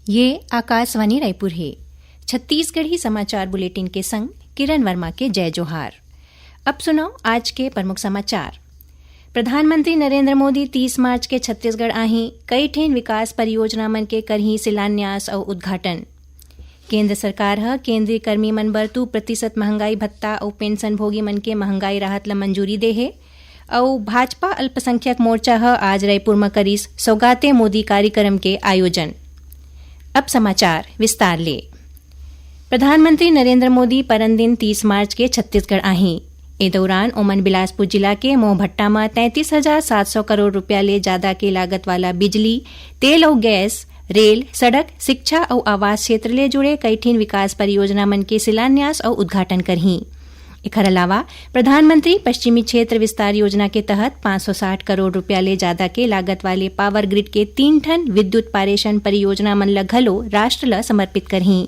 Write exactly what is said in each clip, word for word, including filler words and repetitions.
ये आकाशवाणी रायपुर हे। छत्तीसगढ़ी समाचार बुलेटिन के संग किरण वर्मा के जय जोहार। अब सुनव आज के प्रमुख समाचार। प्रधानमंत्री नरेंद्र मोदी तीस मार्च के छत्तीसगढ़ आही, कई ठेन विकास परियोजना मन के करही शिलान्यास अउ उद्घाटन। केंद्र सरकार ह केंद्रीय कर्मी मन बर दू प्रतिशत महंगाई भत्ता अउ पेंशन भोगी मन के महंगाई राहत ल मंजूरी दे हे। अउ भाजपा अल्पसंख्यक मोर्चा ह आज रायपुर म करिस सौगाते मोदी कार्यक्रम के आयोजन। अब समाचार विस्तार ले। प्रधानमंत्री नरेंद्र मोदी परन दिन तीस मार्च के छत्तीसगढ़ आही। ए दौरान ओमन बिलासपुर जिला के मोहभट्टा म तैंतीस हजार सात सौ करोड़ रुपया ले जादा के लागत वाला बिजली, तेल अउ गैस, रेल, सड़क, शिक्षा अउ आवास क्षेत्र ले जुड़े कई ठिन विकास परियोजना मन के शिलान्यास अउ उद्घाटन करही। एखर अलावा प्रधानमंत्री पश्चिमी क्षेत्र विस्तार योजना के तहत पाँच सौ साठ करोड़ रुपया ले जादा के लागत वाले पावर ग्रिड के तीन ठन विद्युत पारेषण परियोजना मन ल घलो राष्ट्र ल समर्पित करही।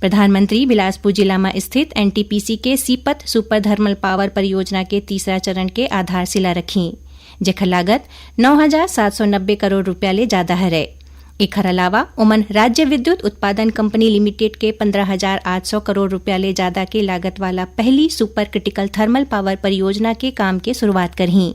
प्रधानमंत्री बिलासपुर जिला म स्थित एनटीपीसी के सीपत सुपर थर्मल पावर परियोजना के तीसरा चरण के आधारशिला रखही, जेखर लागत नौ हजार सात सौ नब्बे करोड़ रुपया ले जादा हरय। एखर अलावा ओमन राज्य विद्युत उत्पादन कंपनी लिमिटेड के पंद्रह हजार आठ सौ करोड़ रुपया ले जादा के लागत वाला पहली सुपर क्रिटिकल थर्मल पावर परियोजना के काम के शुरुआत करही।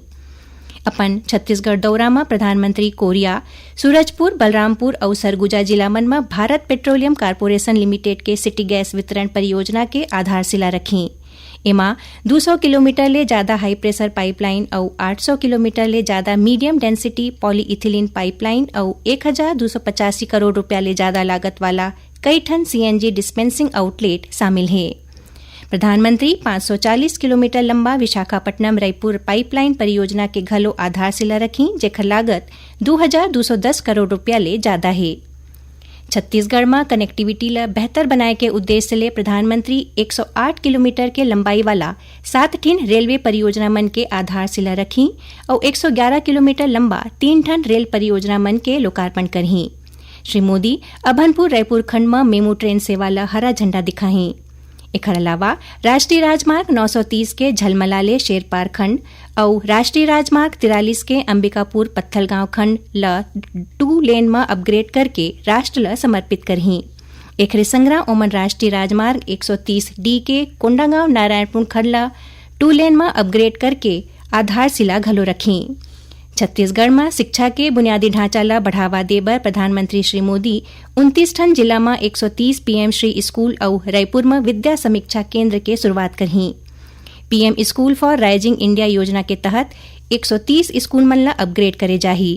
अपन छत्तीसगढ़ दौरा म प्रधानमंत्री कोरिया, सूरजपुर, बलरामपुर अउ सरगुजा जिला मन म भारत पेट्रोलियम कारपोरेशन लिमिटेड के सिटी गैस वितरण परियोजना के आधारशिला रखही। एमा दू सौ किलोमीटर ले जादा हाई प्रेशर पाइपलाइन अउ आठ सौ किलोमीटर ले जादा मीडियम डेंसिटी पॉलीइथिलीन पाइपलाइन अउ एक हजार दू सौ पचासी करोड़ रुपया ले जादा लागत वाला कई ठन सीएनजी डिस्पेंसिंग आउटलेट शामिल हे। प्रधानमंत्री पाँच सौ चालीस किलोमीटर लंबा विशाखापट्टनम रायपुर पाइपलाइन परियोजना के घलो आधारशिला रखही, जेखर लागत दू हजार दू सौ दस करोड़ रुपया ले जादा हे। छत्तीसगढ़ म कनेक्टिविटी ल बेहतर बनाए के उद्देश्य ले प्रधानमंत्री एक सौ आठ किलोमीटर के लंबाई वाला सात ठिन रेलवे परियोजना मन के आधारशिला रखही अउ एक सौ ग्यारह किलोमीटर लंबा तीन ठन रेल परियोजना मन के लोकार्पण करही। श्री मोदी अभनपुर रायपुर खंड म मेमू ट्रेन सेवा ल हरा झंडा दिखाही। एखर अलावा राष्ट्रीय राजमार्ग नौ सौ तीस के झलमला ले शेरपार खंड अउ राष्ट्रीय राजमार्ग तिरालीस के अंबिकापुर पत्थलगांव खंड ल टू लेन म अपग्रेड करके राष्ट्र ल समर्पित करही। एखरे संगरा ओमन राष्ट्रीय राजमार्ग एक सौ तीस डी के कोंडागांव नारायणपुर खंड ल टू लेन म अपग्रेड करके आधारशिला घलो रखही। छत्तीसगढ़ म शिक्षा के बुनियादी ढांचा ल बढ़ावा दे बर प्रधानमंत्री श्री मोदी उनतीस ठन जिला म एक सौ तीस पीएम श्री स्कूल अउ रायपुर म विद्या समीक्षा केंद्र के शुरुआत करही। PM school for rising India योजना के तहत एक सौ तीस स्कूल मन ल अपग्रेड करे जाही।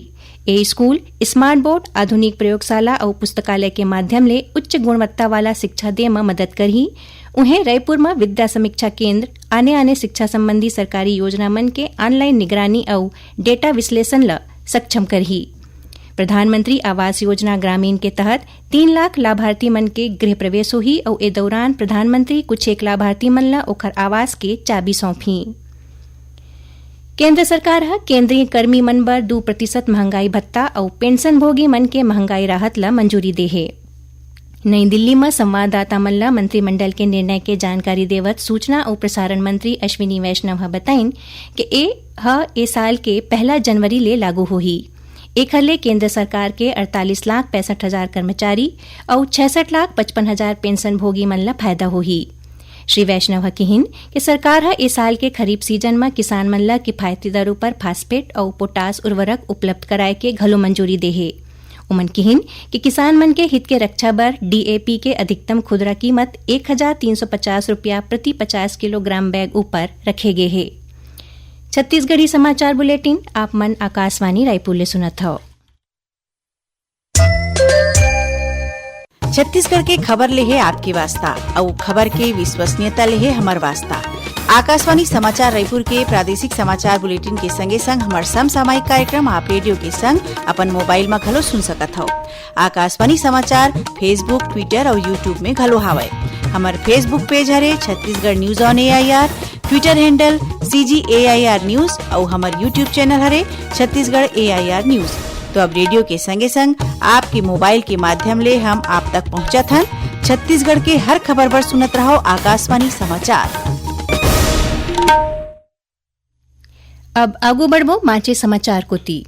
ए स्कूल स्मार्ट बोर्ड, आधुनिक प्रयोगशाला अउ पुस्तकालय के माध्यम ले उच्च गुणवत्ता वाला शिक्षा दे म मदद करही। उहें, रायपुर म विद्या समीक्षा केंद्र आने-आने शिक्षा संबंधी सरकारी योजना मन के ऑनलाइन निगरानी अउ डेटा विश्लेषण ल सक्षम करही। प्रधानमंत्री आवास योजना ग्रामीण के तहत तीन लाख लाभार्थी मन के गृह प्रवेश होही अउ ए दौरान प्रधानमंत्री कुछ एक लाभार्थी मन ल ओखर आवास के चाबी सौंपही। केंद्र सरकार ह केंद्रीय कर्मी मन बर दू प्रतिशत महंगाई भत्ता अउ पेंशन भोगी मन के महंगाई राहत ल मंजूरी दे हे। नई दिल्ली म संवाददाता मन ल मंत्रिमंडल के निर्णय के जानकारी देवत सूचना अउ प्रसारण मंत्री अश्विनी वैष्णव ह बताइन कि ए ह ए साल के पहला जनवरी ले लागू होही। एखर ले केंद्र सरकार के अड़तालीस लाख पैंसठ हजार कर्मचारी अउ छियासठ लाख पचपन हजार पेंशन भोगी मन ल फायदा होही। श्री वैष्णव ह किहिन कि सरकार ह ए साल के खरीफ सीजन म किसान मन ल किफायती दर उपर फास्फेट अउ पोटास उर्वरक उपलब्ध कराए के घलो मंजूरी दे हे। ओमन किहिन कि किसान मन के हित के रक्षा बर डीएपी के अधिकतम खुदरा कीमत एक हजार तीन सौ पचास रुपया प्रति पचास किलोग्राम बैग उपर रखे गे हे। छत्तीसगढ़ी समाचार बुलेटिन आप मन आकाशवाणी रायपुर ले सुनत हव। छत्तीसगढ़ के खबर ले हे आपके वास्ता, अउ खबर के विश्वसनीयता ले हे हमर वास्ता। आकाशवाणी समाचार रायपुर के प्रादेशिक समाचार बुलेटिन के संगे संग हमर समसामयिक कार्यक्रम आप रेडियो के संग अपन मोबाइल म घलो सुन सकत हव। आकाशवाणी समाचार Facebook, Twitter अउ YouTube में घलो हावय। हमर Facebook पेज हरे Chhattisgarh news on AIR, Twitter handle CG AIR news अउ हमर YouTube चैनल हरे छत्तीसगढ़ एआईआर न्यूज। तो अब रेडियो के संगे संग आपके मोबाइल के माध्यम ले हम आप तक पहुंचत हन। छत्तीसगढ़ के हर खबर बर सुनत रहव आकाशवाणी समाचार। अब आगू बढ़बो बांचे समाचार कोति।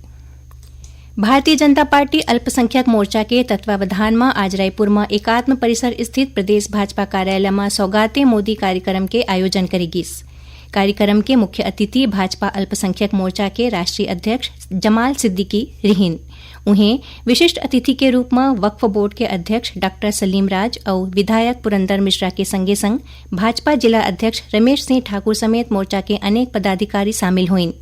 भारतीय जनता पार्टी अल्पसंख्यक मोर्चा के तत्वावधान म आज रायपुर म एकात्म परिसर स्थित प्रदेश भाजपा कार्यालय म सौगाते मोदी कार्यक्रम के आयोजन करे गिस। कार्यक्रम के मुख्य अतिथि भाजपा अल्पसंख्यक मोर्चा के राष्ट्रीय अध्यक्ष जमाल सिद्दीकी रिहिन। उहें, विशिष्ट अतिथि के रूप म वक्फ बोर्ड के अध्यक्ष डॉक्टर सलीम राज अउ विधायक पुरंदर मिश्रा के संगे संग भाजपा जिला अध्यक्ष रमेश सिंह ठाकुर समेत मोर्चा के अनेक पदाधिकारी शामिल होइन।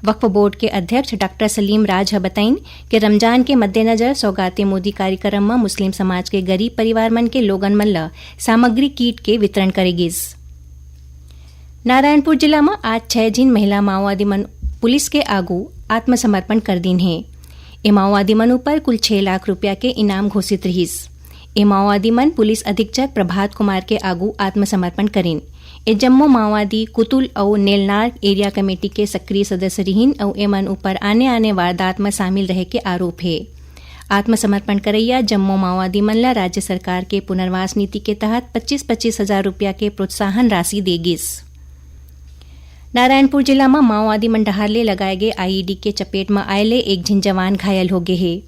वक्फ बोर्ड के अध्यक्ष डॉक्टर सलीम राज ह बताइन कि रमजान के मद्देनजर सौगाते मोदी कार्यक्रम म मुस्लिम समाज के गरीब परिवार मन के लोगन मन ल सामग्री किट के वितरण करे गिस। नारायणपुर जिला म आज छह झिन महिला माओवादी मन पुलिस के आगू आत्मसमर्पण कर दीन हे। ए माओवादी मन ऊपर कुल छह लाख रुपया के इनाम घोषित रिहिस। ए माओवादी मन पुलिस अधीक्षक प्रभात कुमार के आगू आत्मसमर्पण करिन। ए जम्मो माओवादी कुतुल अउ नेलनार एरिया कमेटी के सक्रिय सदस्य रिहिन अउ एमन ऊपर आने-आने वारदात म शामिल रहे के आरोप हे। आत्मसमर्पण करइया जम्मो माओवादी मन ल राज्य सरकार के पुनर्वास नीति के तहत पच्चीस पच्चीस हजार रुपया के प्रोत्साहन राशि दे गिस। नारायणपुर जिला म माओवादी मन डहार ले लगाए गे आईईडी के चपेट म आए ले एक झिन जवान घायल हो गे हे।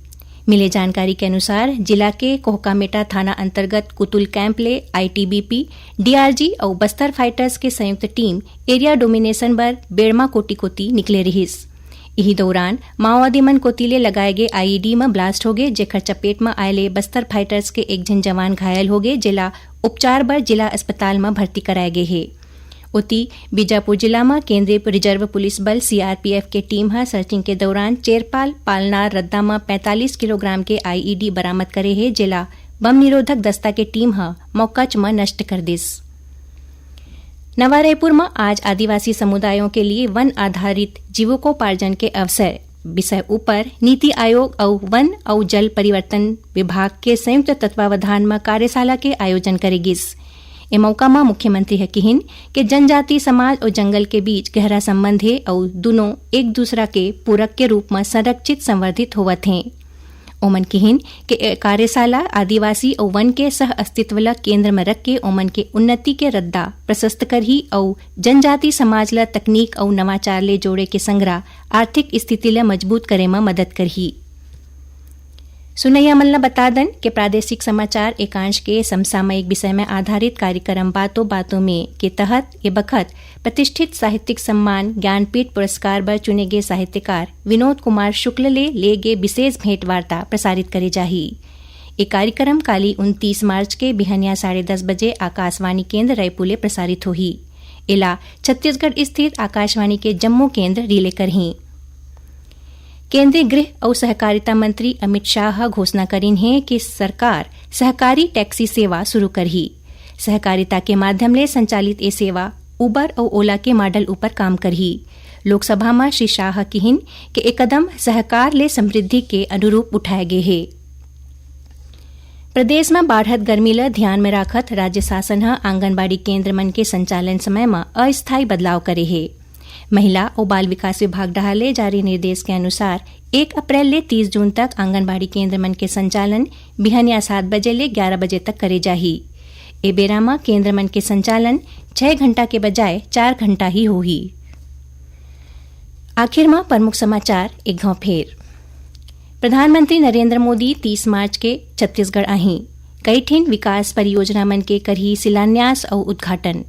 मिले जानकारी के अनुसार, जिला के कोहकामेटा थाना अंतर्गत कुतुल कैंप ले आईटीबीपी, डीआरजी अउ बस्तर फाइटर्स के संयुक्त टीम एरिया डोमिनेशन बर बेड़मा कोटी कोती निकले रिहिस। इही दौरान माओवादी मन कोती ले लगाए गे आईईडी म ब्लास्ट होगे, जेखर चपेट म आए ले बस्तर फाइटर्स के एक झन जवान घायल होगे, जेला उपचार बर जिला अस्पताल म भर्ती कराए गे हे। ओती, बीजापुर जिला म केंद्रीय रिजर्व पुलिस बल सीआरपीएफ के टीम ह सर्चिंग के दौरान चेरपाल पालनार रद्दा म पैंतालीस किलोग्राम के आईईडी बरामद करे हे, जेला बम निरोधक दस्ता के टीम ह मौकाच म नष्ट कर दिस। नवा रायपुर म आज आदिवासी समुदायों के लिए वन आधारित जीविकोपार्जन के अवसर विषय ऊपर नीति आयोग अउ वन अउ जल परिवर्तन विभाग के संयुक्त तत्वावधान म कार्यशाला के आयोजन करे गिस। ए मौका म मुख्यमंत्री ह किहिन के जनजाति समाज अउ जंगल के बीच गहरा संबंध हे अउ दुनों एक दूसरा के पूरक के रूप म संरक्षित संवर्धित होवत हें। ओमन किहिन के ए कार्यशाला आदिवासी अउ वन के सह अस्तित्व ल केंद्र म रख के ओमन के उन्नति के रद्दा प्रशस्त करही अउ जनजाति समाज ल तकनीक अउ नवाचार ले जोड़े के संघरा आर्थिक स्थिति ल मजबूत करे म मदद करही। सुनैया मन ल बता दन के प्रादेशिक समाचार एकांश के समसामयिक विषय में आधारित कार्यक्रम बातों बातों में के तहत ये बखत प्रतिष्ठित साहित्यिक सम्मान ज्ञानपीठ पुरस्कार बर चुने गे साहित्यकार विनोद कुमार शुक्ल ले ले गे विशेष भेंट वार्ता प्रसारित करे जाही। ये कार्यक्रम काली उनतीस मार्च के बिहनिया साढ़े दस बजे आकाशवाणी केंद्र रायपुर ले प्रसारित होही। एला छत्तीसगढ़ स्थित आकाशवाणी के जम्मो केंद्र रिले करही। केंद्रीय गृह अउ सहकारिता मंत्री अमित शाह ह घोषणा करिन हे कि सरकार सहकारी टैक्सी सेवा शुरू करही। सहकारिता के माध्यम ले संचालित ए सेवा उबर अउ ओला के मॉडल ऊपर काम करही। लोकसभा म श्री शाह ह किहिन के ए कदम सहकार ले समृद्धि के अनुरूप उठाए गे हे। प्रदेश म बाढ़त गर्मी ल ध्यान में राखत राज्य शासन ह आंगनबाड़ी केंद्र मन के संचालन समय म अस्थायी बदलाव करे हे। महिला अउ बाल विकास विभाग डहार ले जारी निर्देश के अनुसार एक अप्रैल ले तीस जून तक आंगनबाड़ी केंद्र मन के संचालन बिहनिया सात बजे ले ग्यारह बजे तक करे जाही। ए बेरा म केंद्र मन के संचालन छह घंटा के बजाय चार घंटा ही होही। आखिर म प्रमुख समाचार एक घाव फेर। प्रधानमंत्री नरेंद्र मोदी तीस मार्च के छत्तीसगढ़ आही। कई ठिन विकास परियोजना मन के करही शिलान्यास अउ उद्घाटन।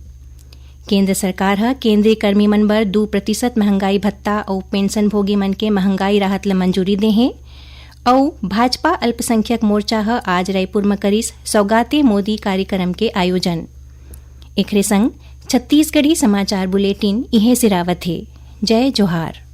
केंद्र सरकार ह केंद्रीय कर्मी मन बर दू प्रतिशत महंगाई भत्ता अउ पेंशन भोगी मन के महंगाई राहत ल मंजूरी दे हे। अउ भाजपा अल्पसंख्यक मोर्चा ह आज रायपुर म करिस सौगाते मोदी कार्यक्रम के आयोजन। एखरे संग छत्तीसगढ़ी समाचार बुलेटिन इहें सिरावत हे। जय जोहार।